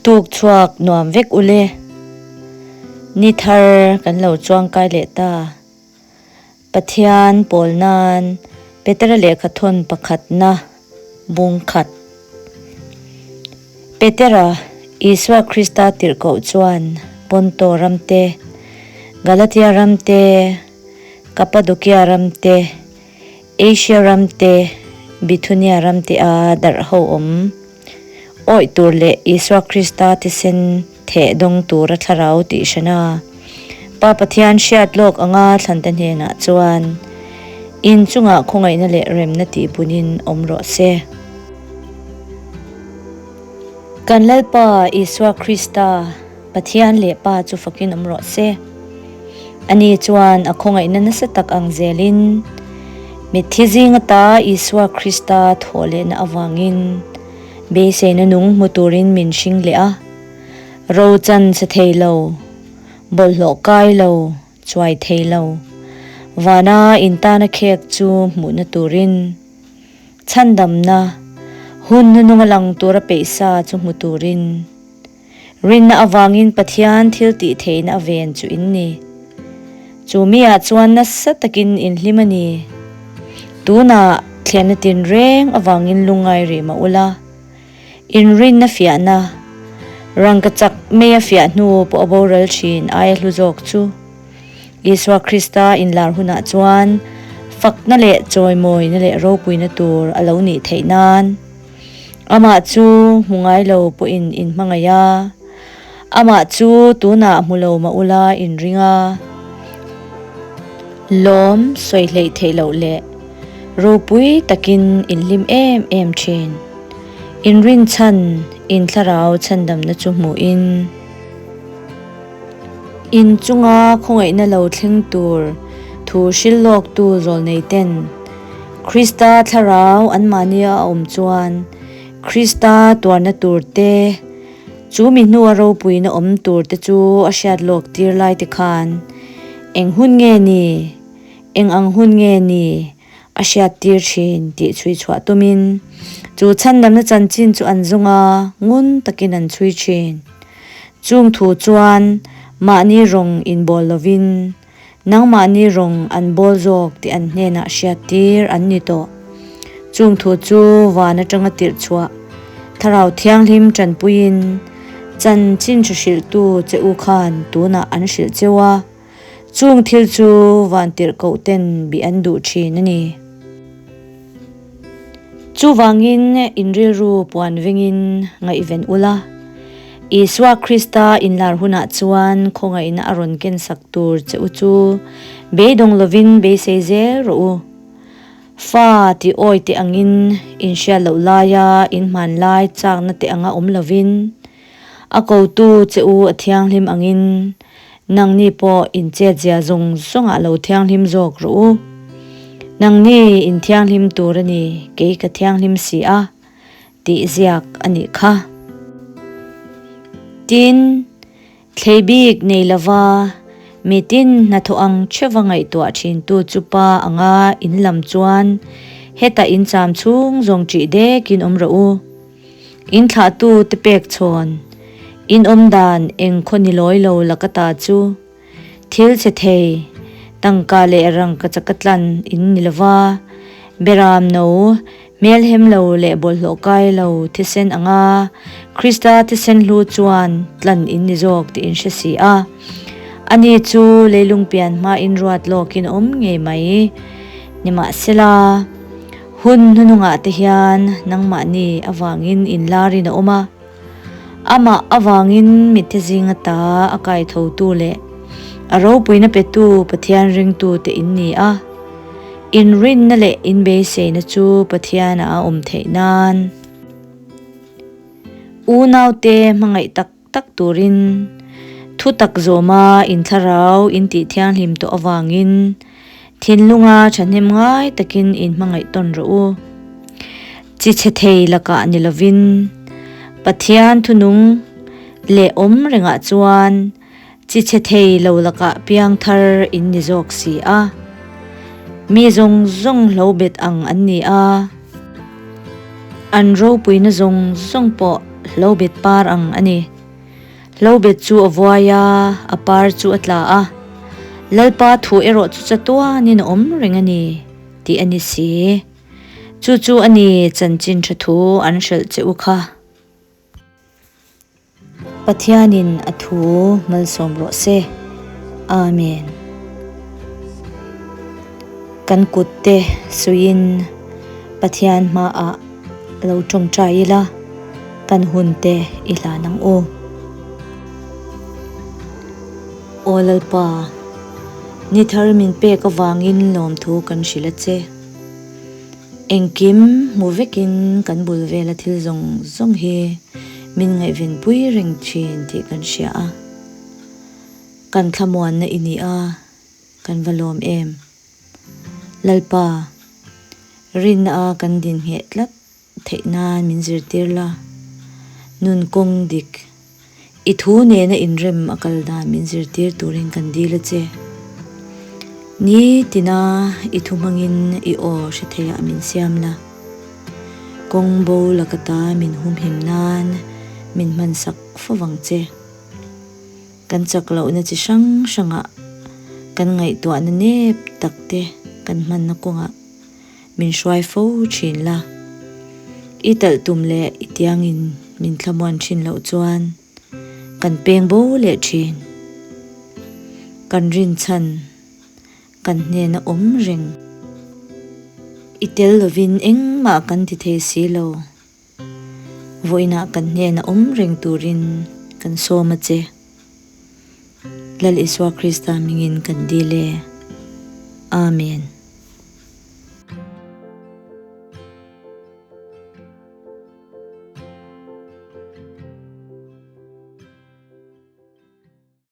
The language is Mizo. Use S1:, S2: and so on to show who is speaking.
S1: Tuk chhuak nuam vek ule. Ni thar kan lo chuangkai leh ta. Pathian pawl nan Petera lehkha thawn pakhatna bung khat. Petera, Isua Krista tirhkoh chuan Ponto ram te, Galatia ram te, Kapadokia ram te, Asia ram te, Bithunia ram te a darh ho awm. Awih tur leh Isua Krista thisen theh dawng tura thlarau tih hran a, Pa Pathian hriat lawk anga thlante hnenah chuan in chungah khawngaihna leh remna tih bunin awm rawh se. Kan Lalpa Isua Krista. Pathian leh Pa chu fakin awm rawh se. Ani chuan a khawngaihna nasa tak ang zelin, mitthi zing ata Isua Krista thawh lehna avangin beiseina nung hmu turin min hring leh a. Ro chan chhe thei lo, bawlhhlawh kai lo, chuai thei lo, vana intana khek chu hmuhna turin chhandamna hun hnununga lang tura peihsa chu hmu turin, Rinna avangin Pathian thil tih theihna a ven chu in ni. Chu miah chuan nasa takin in hlim a ni. Tunah thlemna tinreng avangin lungngai rih mah ula, in rinna fiahna, rangkachak meia fiah hnu pawh a boral thin aia hlu zawk chu Isua Krista inlar hunah chuan fakna leh chawimawina leh ropuina tur a lo nih theih nan. Amah chu hmu ngai lo pawhin in hmangaih a, amah chu tunah hmu lo mah ula in ring a. Lawm sawi hleih theih loh leh ropui takin in hlim em em thin. In rinchhan in thlarau chhandamna chu hmuhin in chunga khawngaihna lo thleng tur thu hrilh lawktu zawlnei ten Krista thlarau anmahnia a awm chuan Krista tuarna tur te, chu mi hnua ropuina awm tur te chu a hriat lawk tir lai te khan eng hun nge ni, eng ang hun nge ni a hriat tir thin tih chhui chhuah tumin chu chhandamna chanchin chu an zawng a, ngun takin an chhui thin. Chung thu chuan mahni rawng inbawl lovin Nangmahni rawng an bawl zawk tih an hnenah hriattir an ni tawh. Chung thu chu van atanga tirh chhuah Thlarau Thianghlim tanpuiin chanchin hre hrilhtu che u khan tunah an hrilh cheu a, chung thil chu van tirh koh ten bih an duh thin a ni. Chuvangin in rilru puan vengin ngaihven ula, Isua Krista inlar hunah chuan khawngaihna a rawn kensak tur che u chu beidawng lovin beisei zel rawh u. Fa tih awi teh angin in hriat loh laia in hmanlai chakna teh anga awm lovin, A kotu che u a thianghlim angin nangni pawh in chetzia zawng zawngah lo thianghlim zawk rawh u. Nangni in thianghlim tur a ni, kei ka thianghlim si a, tih ziak a nih kha. Tin, thlei bik nei lova mitin hnathawh ang theuva ngaihtuah thintu chu pa anga in lam chuan hetah in cham chhung zawng ṭih dekin awm rawh u. In thlahtu te pek chhawn, in awm dan eng khaw ni lawi lo laka ta chu thil chhe thei, tangka leh rangka chaka tlan in ni lova, beram no, hmelhem lo leh bawlhhlawh kai lo thisen anga Krista thisen hlu chuan tlan in ni zawk tih in hre si a. Ani chu leilung pian hmain ruat lawkin a awm ngei mai. Nimahsela. Hun hnunungah te hian nangmahni avangin inlarin a awm a, amah avangin mitthi zinga ta a kaithotu leh a ropuina petu Pathian ringtute in ni a, inrinna leh inbeiseina chu Pathianah a awm theih nan unaute hmangaih tak tak turin thu tak zawma in thlarau in tih thianghlim tawh avangin thinlunga thahnem ngai takin in hmangaih tawn rawh u. Chi chhe thei lakah ni lovin Pathian thunung leh awm rengah chuan chi chhe thei lo lakah piang thar in ni zawk si a. Mi zawng zawng hlo bet ang an ni a. An ropuina zawng zawng pawh hlo bet par ang a ni. Hlobet chu a vuai a, a par chu a tla a. Lalpa thu erawh chu chatuanin a awm reng a ni, tih a ni si. Chu chu a ni chanchin tha thu an hrelh che u kha. Pathianin a thu malsawm rawh se. Amen. Kan kut te suiin Pathian hmaah lo tawngtai ila kan hun te i hlan ang u. Aw Lalpa, ni thar min pek avangin lawmthu kan hrilh a che. Engkim hmu vekin kan bul vela thil zawng zawng hi min ngaihvenpui reng thin tih kan hria a. Kan thlamuanna i ni a, kan va lawm em. Lalpa, rinna a kan din ngheh tlat theih nan min zirtir la, nun kawng dik, i thu nena inrem a kal dan min zirtir turin kan dil a che. Ni tina i thu hmangin i aw hre theiah min siam la, kawng bo laka ta min humhim nan min hmansak fo vang che. Kan chak lohna chi hrang hrangah kan ngaihtuahna nep tak te kan hmanna kawngah Min hruai fo thin la. I talh tum leh i tiangin min thlamuan thin loh chuan kan peng bo leh thin. Kan rinchhan kan hnena awm reng. I tel lovin engmah kan ti thei si lo. Vawiinah kan hnena awm reng turin kan sawm a che. Lal Isua Krista mingin kan dil e. Amen.